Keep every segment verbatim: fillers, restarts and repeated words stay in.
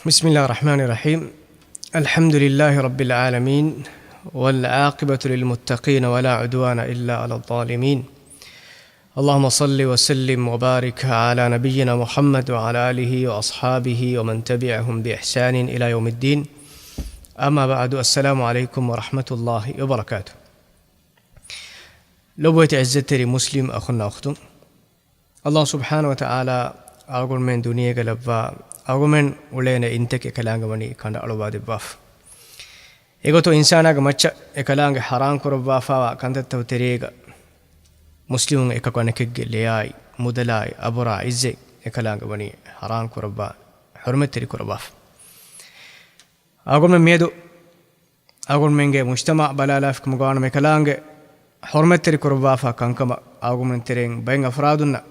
بسم الله الرحمن الرحيم. الحمد لله رب العالمين، والعاقبة للمتقين، ولا عدوان إلا على الظالمين. اللهم صل وسلم وبارك على نبينا محمد وعلى آله وأصحابه ومن تبعهم بإحسان إلى يوم الدين. أما بعد، السلام عليكم ورحمة الله وبركاته. ލޮބުވެތި ޢިއްޒަތްތެރި މުސްލިމް އަޚުންނާ އުޚްތުން، ﷲ ސުބްޙާނަހޫ ވަތަޢާލާ އަޅުގަނޑުމެން ދުނިޔޭގަ ލައްވާ، އަޅުގަނޑުމެން އުޅޭނެ އިންތަކެއް އެކަލާނގެ ވަނީ ކަނޑައަޅުއްވާ ދެއްވާފަ. އެގޮތުން އިންސާނާގެ މައްޗަށް އެކަލާނގެ ޙަރާން ކުރައްވާފައިވާ ކަންތައްތަކުގެ ތެރޭގަ މުސްލިމުން އެކަކު އަނެކެއްގެ ލެޔާއި، މުދަލާއި، އަބުރާ، ޢިއްޒަތް އެކަލާނގެ ވަނީ ޙަރާން ކުރައްވާ، ޙުރުމަތްތެރި ކުރައްވާފަ. އަޅުގަނޑުމެން މިއަދު އަޅުގަނޑުމެންގެ މުޖްތަމަޢަށް ބަލާލާފިކަމުގަ ވާނަމަ، އެކަލާނގެ ޙުރުމަތްތެރި ކުރައްވާފަ ކަންކަމަށް އަޅުގަނޑުމެން ތެރެއިން ބައެއް އަފްރާދުންނަށް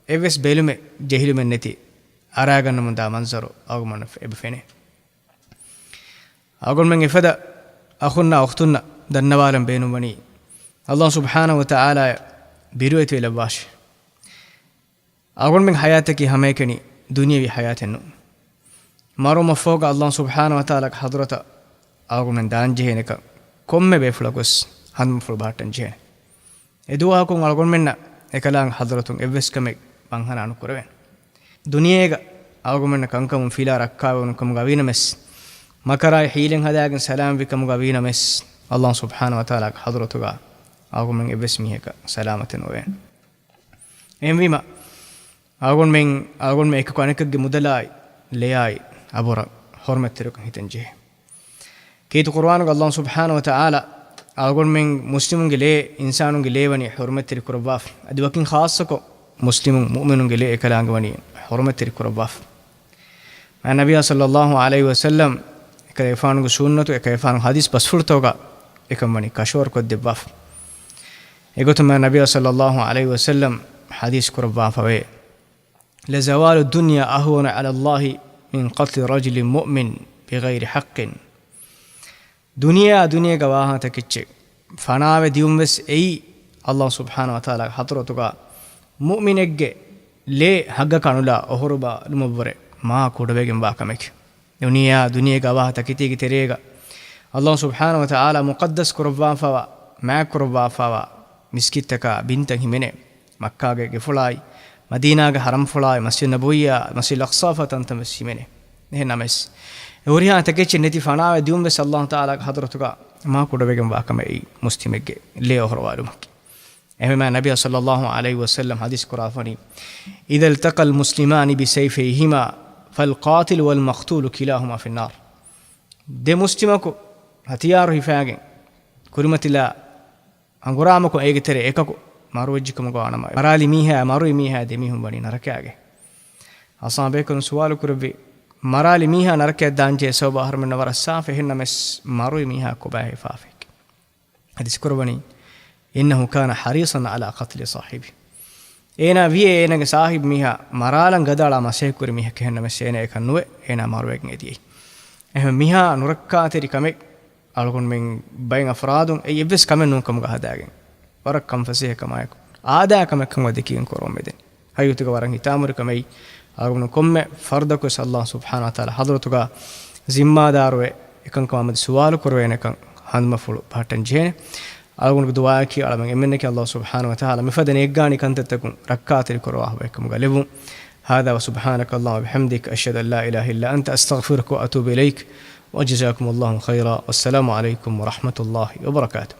އެއްވެސް ބެލުމެއް، ޖެހިލުމެއް ނެތި އަރާގަންނަމުންދާ މަންޒަރު އަޅުގަނޑުމެންނަށް އެބަ ފެނޭ. އަޅުގަނޑުމެން އެފަދަ އަޚުންނާ އުޚްތުންނަށް ދަންނަވާލަން ބޭނުންވަނީ، ﷲ ސުބްޙާނަހޫ ވަތަޢާލާއަށް ބިރުވެތިވެލައްވާށި. އަޅުގަނޑުމެން ޙަޔާތަކީ ހަމައެކަނި ދުނިޔަވީ ޙަޔާތެއް ނޫން. މަރުވުމަށްފަހުގަ ﷲ ސުބްޙާނަހޫ ވަތަޢާލާގެ ޙަޟްރަތަށް އަޅުގަނޑުމެން ދާންޖެހޭނެކަން ކޮންމެ ބޭފުޅަކުވެސް ހަނދުމަފުޅު ބަހައްޓަން ޖެހޭނެ. އެދުވަހަކުން އަޅުގަނޑުމެންނަށް އެކަލާނގެ ޙަޟްރަތުން އެއްވެސް ކަމެއް ވަންހަނާ ނުކުރެވޭނެ. ދުނިޔޭގަ އަޅުގަނޑުމެންނަށް ކަންކަމުން ފިލާ ރައްކާވެވުނު ކަމުގަ ވީނަމަވެސް، މަކަރާއި ޙީލެއް ހަދާގެން ސަލާމަތްވި ކަމުގަ ވީނަމަވެސް، ﷲ ސުބްޙާނަހޫ ވަތަޢާލާގެ ޙަޟްރަތުގަ އަޅުގަނޑުމެން އެއްވެސް މީހަކަށް ސަލާމަތެއް ނުވޭނެ. އެހެންވީމަ، އަޅުގަނޑުމެން، އަޅުގަނޑުމެން އެކަކު އަނެކަކުގެ މުދަލާއި، ލެޔާއި، އަބުރަށް ޙުރުމަތްތެރިކަން ހިތަން ޖެހޭ. ކީރިތި ޤުރުއާނުގަ ﷲ ސުބްޙާނަހޫ ވަތަޢާލާ އަޅުގަނޑުމެން މުސްލިމުންގެ ލޭ، އިންސާނުންގެ ލޭ ވަނީ ޙުރުމަތްތެރި ކުރައްވާފަ. އަދި ވަކިން ޚާއްޞަކޮށް، މުސްލިމުން، މުއުމިނުންގެ ލޭ އެކަލާނގެ ވަނީ ޙުރުމަތްތެރި ކުރައްވާފަ. މާތް ނަބިއްޔާ ޞައްލައްލާހު ޢަލައިހި ވަސައްލަމް އެކަލޭގެފާނުގެ ސުންނަތު، އެކަލޭގެފާނުގެ ޙަދީޘް ބަސްފުޅުތަކުގަ އެކަން ވަނީ ކަށަވަރުކޮށްދެއްވާފަ. އެގޮތުން މާތް ނަބިއްޔާ ޞައްލައްލާހު ޢަލައިހި ވަސައްލަމް ޙަދީޘް ކުރައްވާފަވޭ، لزوال الدنيا أهون على الله من قتل رجل مؤمن بغير حق. ދުނިޔެއާ ދުނިޔޭގަ ވާހާ ތަކެއްޗެއް ފަނާވެ ދިޔުން ވެސް އެއީ، ﷲ ސުބްޙާނަހޫ ވަތަޢާލާގެ ޙަޟްރަތުގަ މުއުމިނެއްގެ ލޭ ހައްގަކަށް ނުލާ އޮހޮރުވާލުމަށްވުރެ މާ ކުޑަވެގެންވާ ކަމެކެވެ. ދުނިޔެއާ ދުނިޔޭގަ ވާހާ ތަކެތީގެ ތެރޭގަ ﷲ ސުބްޙާނަހޫ ވަތަޢާލާ މުޤައްދަސް ކުރައްވާފައިވާ، މާތް ކުރައްވާފައިވާ މިސްކިތްތަކާ ބިންތައް ހިމެނޭ. މައްކާގެ ގެފުޅާއި، މަދީނާގެ ޙަރަމްފުޅާއި، މަސްޖިދު ނަބަވިއްޔާ، މަސްޖިދުލް އަޤްޞާ ފަދަ ތަންތަން ވެސް ހިމެނޭ. އެހެން ނަމަވެސް، އެ ހުރިހާ ތަކެއްޗެއް ނެތި ފަނާވެ ދިޔުން ވެސް ﷲ ތަޢާލާގެ ޙަޟްރަތުގަ މާ ކުޑަވެގެންވާ ކަމެއް އެއީ މުސްލިމެއްގެ ލޭ އޮހޮރުވާލުމަކީ. އެހެންވީމާ ނަބިއްޔާ ޞައްލައްލާހު ޢަލައިހި ވަސައްލަމް ޙަދީޘް ކުރައްވާފަ ވަނީ، إذا التقى المسلمان بسيفيهما فالقاتل والمقتول كلاهما في النار. ދެ މުސްލިމަކު ހަތިޔާރު ހިފާގެން ކުރިމަތިލާ ހަނގުރާމަކުން އޭގެ ތެރޭ އެކަކު މަރުވެއްޖެ ކަމުގަ ވާނަމަ، މަރާލި މީހާ، މަރުވި މީހާ ދެމީހުން ވަނީ ނަރަކައިގެ. އަޞްޙާބު ބޭކަލުން ސުވާލު ކުރެއްވި، މަރާލި މީހާ ނަރަކައަށް ދާންޖެހޭ ސަބަބު އަހަރުމެންނަށް ވަރަށް ސާފެއް، އެހެން ނަމަވެސް މަރުވި މީހާ ކޮބާ ހިފާފައެކޭ؟ ޙަދީޘް ކުރައްވަނީ، إنه كان حريصا على قتل صاحبه. އޭނާ ވިޔޭ އޭނާގެ ސާހިބު މީހާ މަރާލަން ގަދައަޅާ މަސައްކަތް ކުރި މީހެކޭ، އެހެން ނަމަވެސް އޭނާ އެކަން ނުވެ، އޭނާ މަރުވެގެން އެދިޔައީ. އެހެން މީހާ ނުރައްކާތެރި ކަމެއް އަޅުގަނޑުމެން ބައެއް އަފްރާދުން އެއީ އެއްވެސް ކަމެއް ނޫން ކަމުގަ ހަދާގެން، ވަރަށް ކަންފަސޭހަ ކަމާއެކު، އާދައިގެ ކަމެއް ކަމުގަ ދެކިގެން ކުރަމުން މިދަނީ. ހަގީގަތުގަ ވަރަށް ހިތާމަރު ކަމެއް. އަޅުގަނޑު ކޮންމެ ފަރުދަކުވެސް ﷲ ސުބްޙާނަހޫ ވަތަޢާލާ ޙަޟްރަތުގަ ޒިންމާދާރުވެ، އެކަންކަމާމެދު ސުވާލު ކުރެވޭނެކަން ހަނދުމަފުޅު ބަހައްޓަން ޖެހޭނެ. އަޅުގަނޑުގެ ދުޢާއަކީ އަޅަމެން އެންމެންނަކީ ﷲ ސުބްޙާނަހޫ ވަތަޢާލާ މިފަދަ ނޭއްގާނީ ކަންތައްތަކުން ރައްކާތެރި ކުރައްވާފަ އެކަމުގަ ލެއްވުން. هذا وسبحانك اللهم وبحمدك، أشهد أن لا إله إلا أنت، أستغفرك وأتوب إليك، وجزاكم الله خيرا، والسلام عليكم ورحمة الله وبركاته.